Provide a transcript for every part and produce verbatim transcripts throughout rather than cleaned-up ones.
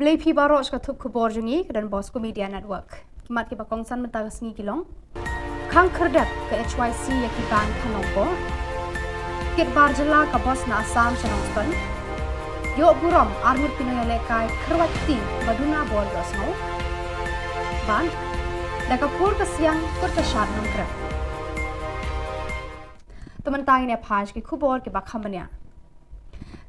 Khublei phi baroh sha ka thup khubor jong ngi ka Don Bosco Media Network. Ki mat kiba kongsan mynta ka sngi ki long: Khang khyrdep ka H Y C ïa ki bank ha Nongpoh. Kit bar jylla ka bos na Assam sha Nongstoiñ. Ïoh burom arngut ki nongïalehkai kyrwat kti ba duna bor ïohsngew. Bad da ka pur ka siang kut ka shad Nongkrem. Te mynta ngin ïa phai sha ki khubor kiba kham bniah.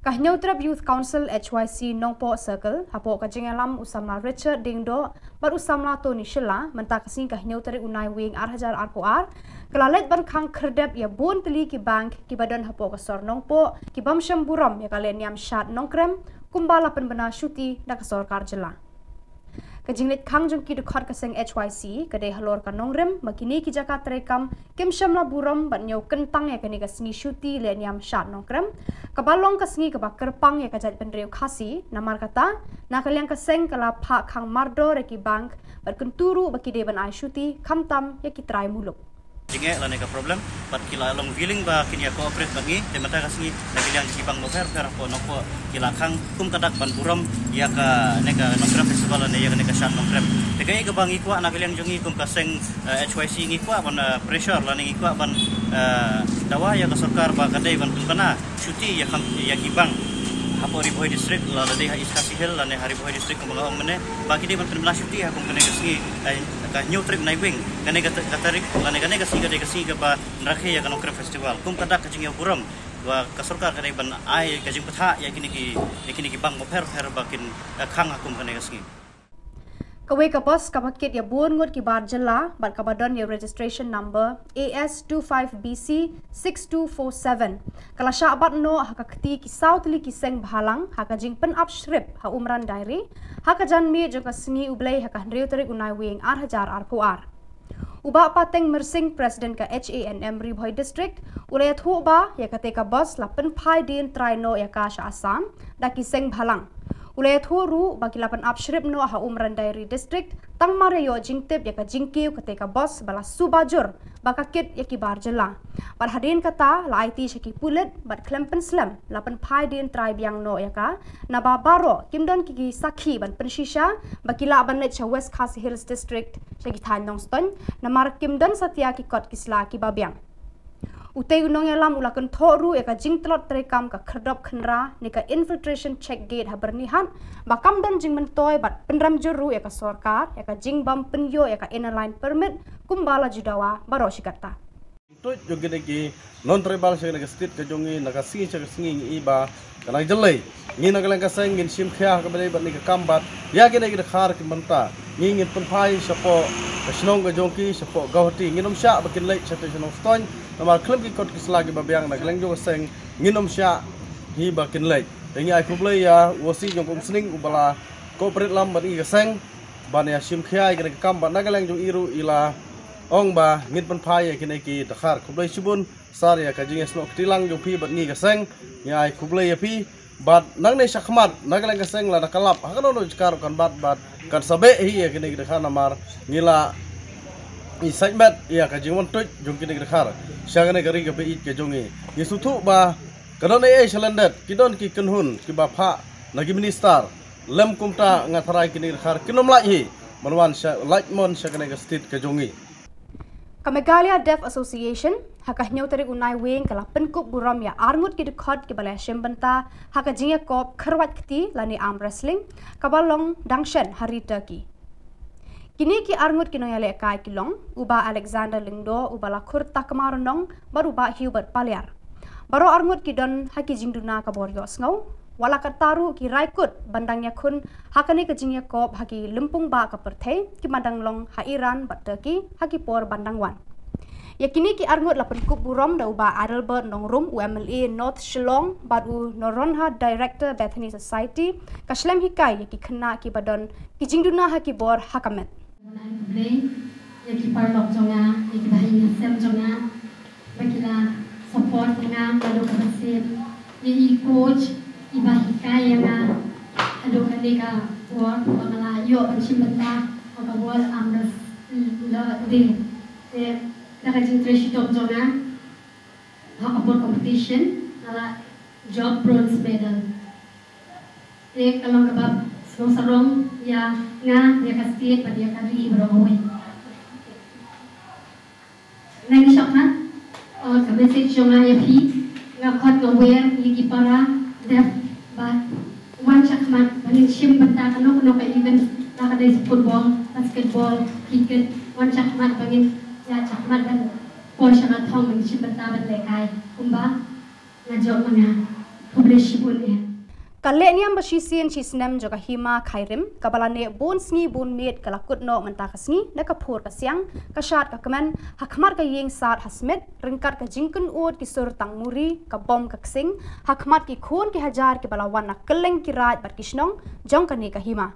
Ka Hynñiewtrep Youth Council H Y C Nongpoh Circle, hapoh ka jingïalam u samla Richard Diengdoh bad u samla Tony Shylla, mynta ka sngi ka hynñiew tarik u Naiwieng ar hajar arphew ar, ka la leit ban khang khyrdep ïa bun tylli ki bank kiba don hapoh ka sor Nongpoh, ki bym shym burom ïa ka lehniam shad Nongkrem, kumba la pynbna shuti da ka sorkar jylla. Ka jingleit khang jong ki dkhot ka seng H Y C ka dei halor ka nongrim ba kine ki jaka treikam kim shym la burom ban ñiew kyntang ïa kane ka sngi shuti lehniam shad Nongkrem, kaba long ka sngi kaba kyrpang ïa ka jaitbynriew Khasi. Namar kata, na ka liang ka seng ka la phah khang mardor ïa ki bank bad kyntu ruh ba ki dei ban ai shuti khamtam ïa ki trai muluk. Jingeh lane ka problem, bad ki la long willing ba kin ïa cooperate bad ngi. Te mynta ka sngi na ka liang ki bank bapher bapher hapoh Nongpoh ki la khang kum ka dak ban burom ïa kane ka Nongkrem Festival lane ïa kane ka shad Nongkrem. Te kaei kaba ngi kwah na ka liang jong ngi kum ka seng, eh, H Y C, ngi kwah ban, eh, pressure lane ngi kwah ban, eh, dawa ïa ka sorkar ba ka dei ban pynbna shuti ïa kam, ïa ki bank hapoh Ri Bhoi District, la dei ha East Khasi Hills lane ha Ri Bhoi District kumba nga ong mynne, ba ki dei ban pynbna shuti ha kum kane ka sngi, eh, ka hynñiew tarik Naiwieng, kane ka ta-, ka tarik lane kane ka sngi ka dei ka sngi kaba rakhe ïa ka Nongkrem Festival. Kum ka dak ka jingïaburom ba ka sorkar ka dei ban ai ka jingbthah ïa kine ki, ïa kine ki bank bapher bapher ba kin, eh, khang ha kum kane ka sngi. Kawei ka bos kaba kit ïa bun ngut ki bar jylla bad kaba don ïa registration number A S two five B C six two four seven ka la shah bat noh ha ka kti ki saw tylli ki seng bhalang ha ka jingpynap shrip ha Umran Dairy ha ka janmiet jong ka sngi U Blei ha ka hynriew tarik u Naiwieng ar hajar arphew ar. U Bah Pateng Myrsing, President ka H A N M Ri Bhoi District, u la ïathuh ba ïa kata ka bos la pynphai dien trai noh ïa ka sha Assam da ki seng bhalang. U la ïathuh ruh ba ki la pynap shrip noh ha Umran Dairy District tang mar ïa ïoh jingtip ïa ka jingkiew kata ka bos ba la suba jur ba ka kit ïa ki bar jylla. Bad hadien kata la aiti sha ki pulit bad khlem pynslem la pynphai dien trai biang noh ïa ka, naba baroh kim don ki, ki sakhi ban pynshisha ba ki lah ban leit sha West Khasi Hills District sha ki thaiñ Nongstoiñ, namar kim don satia ki kot ki sla kiba biang. Utei u nongïalam u la kynthoh ruh ïa ka jingtlot treikam ka khyrdop khynra ne ka infiltration check gate ha Byrnihat ba kam don jingmyntoi bad pynrem jur ruh ïa ka sorkar ïa ka jingbym pynïoh ïa ka Inner Line Permit kumba la ju dawa baroh shi katta. Tuid jong kine ki non-tribal sha kane ka state ka jong ngi, na ka sngi sha ka sngi ngi i ba ka nang jyllei. Ngi na ka liang ka seng ngin shim khia ha kaba dei bad kane ka kam bad ïa kine ki dkhar ki mynta ngi ngin pynphai shapoh ka shnong ka jong ki, shapoh Guwahati. Ngin ym shah ba kin leit shatei sha Nongstoiñ namar khlem ki kot ki sla kiba biang. Na ka liang jong ka seng ngin ym shah hi ba kin leit. Te ngi ai khublei ïa u O C jong ka Umsning uba la cooperate lang bad ngi ka seng ban ïa shim khia ïa kane ka kam bad na ka liang jong i ruh i la ong ba ngin pynphai ïa kine ki dkhar. Khublei shibun sir ïa ka jingïasnoh kti lang jong phi bad ngi ka seng. Ngi ai khublei ïa phi. Bad nangne shakhmat na ka liang ka seng lada ka lap ha kano kano ka jaka ruh kan bat bad kan sa beh hi ïa kine ki dkhar namar ngi la i sait met ïa ka jingwan tuid jong kine ki dkhar sha kane ka ri kaba ïeit ka jong ngi. Ngi sngewthuh ba ka don ei ei sha lyndet, ki don ki kynhun kiba phah na ki minister. Lym kumta nga tharai kine ki dkhar kin ym lait hi ban wan sha, lait mon sha kane ka state ka jong ngi. Ka Meghalaya Deaf Association ha ka hynñiew tarik u Naiwieng ka la pynkup burom ïa arngut ki dkhot kiba la shim bynta ha ka jingïakop kyrwat kti lane arm wrestling kaba long dang shen ha ri Turkey. Kine ki arngut ki nongïalehkai ki long u Bah Alexander Lyngdoh uba la khur Takma Rnong bad u Bah Hubert Paliar. Baroh arngut ki don ha ki jingduna ka bor ïohsngew. Wat la katta ruh ki rai kut ban dang ïakhun ha kane ka jingïakop ha ki lympung bah ka pyrthei kiba dang long ha Iran bad Turkey ha ki por ban dang wan. Ïa kine ki arngut la pynkup burom da u Bah Adelbert Nongrum, u M L A North Shillong, bad u Noronha, Director Bethany Society, ka shlem hikai ïa ki khynnah kiba don ki jingduna ha ki bor ha ka met. Nga ai khublei ïa ki paralok jong nga, ïa ki bahaïing hasem jong nga ba ki la support ïa nga naduh kaba sien, ïa i coach iba hikai ïa nga haduh kane ka por ba nga la ïoh ban shim bynta ha ka World Arm Wrestling Day. Te da ka jingtrei shitom jong nga ha ka por competition nga la jop bronze medal. Te ka long kaba Sngewsarong ïa nga, ïa ka state bad ïa ka ri baroh kawei. Nangta shakhmat, uh, ka message jong nga ïa phi, nga khot nga wer ïa ki para dep ba wan shakhmat ba ngin shim bynta kano kano ka event, la ka dei football, basketball, cricket, wan shakhmat ba ngin ïa shakhmat ban poi sha nga thong ba ngin shim bynta ban lehkai kumba nga jop ma nga. Khublei shibun eh. Ka lehniam ba shisien shisnem jong ka Hima Khyrim, kaba la neh bun sngi bun miet, ka la kut noh mynta ka sngi na ka phur ka siang, ka shad ka kmen, ha khmat ka ïing Sad Hasmit, ryngkat ka jingkynnoh ki sur tang muri, ka bom ka ksing, ha khmat ki khun ki hajar kiba la wan na kylleng ki raid bad ki shnong jong kane ka hima.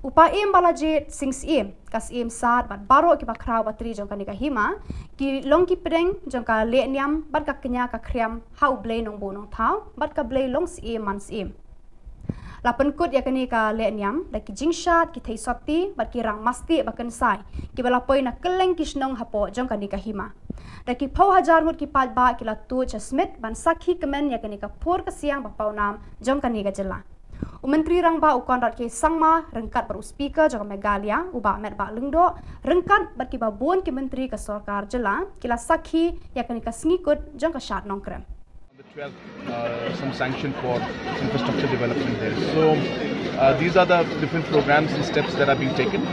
U Paiem Balajied Sing Syiem, ka Syiem Sad bad baroh kiba khraw batri jong kane ka hima, ki long ki pdeng jong ka lehniam bad ka kñia ka khriam ha U Blei Nongbuh Nongthaw bad ka Blei Longsyiem Mansyiem. La pynkut ïa kane ka lehniam da ki jingshad, ki theisotti bad ki rang mastieh ba kynsai, kiba la poi na kylleng ki shnong hapoh jong kane ka hima. Da ki phew hajar ngut ki paidbah ki la tuid sha Smit ban sakhi kmen ïa kane ka phur ka siang ba pawnam jong kane ka jylla. U Myntri Rangbah u Conrad K Sangma ryngkat bad u Speaker jong ka Meghalaya u Bah Metbah Lyngdoh ryngkat bad kiba bun ki myntri ka sorkar jylla ki la sakhi ïa kane ka sngi kut jong ka shad Nongkrem. The twelfth, uh, some sanction for infrastructure development there. So, uh, these are the different programs and steps that are being taken,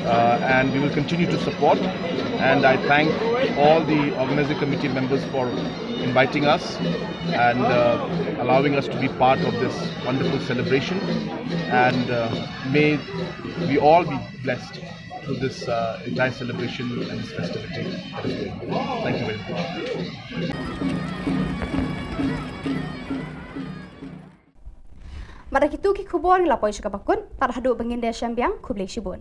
uh, and we will continue to support. And I thank all the organizing committee members for inviting us and, uh, allowing us to be part of this wonderful celebration. And, uh, may we all be blessed through this, uh, entire celebration and this festivity that is going on. Thank you very much. Bad da kitu ki khubor ngi la poi sha kaba kut, tad haduh ba ngin da shim biang, khublei shibun.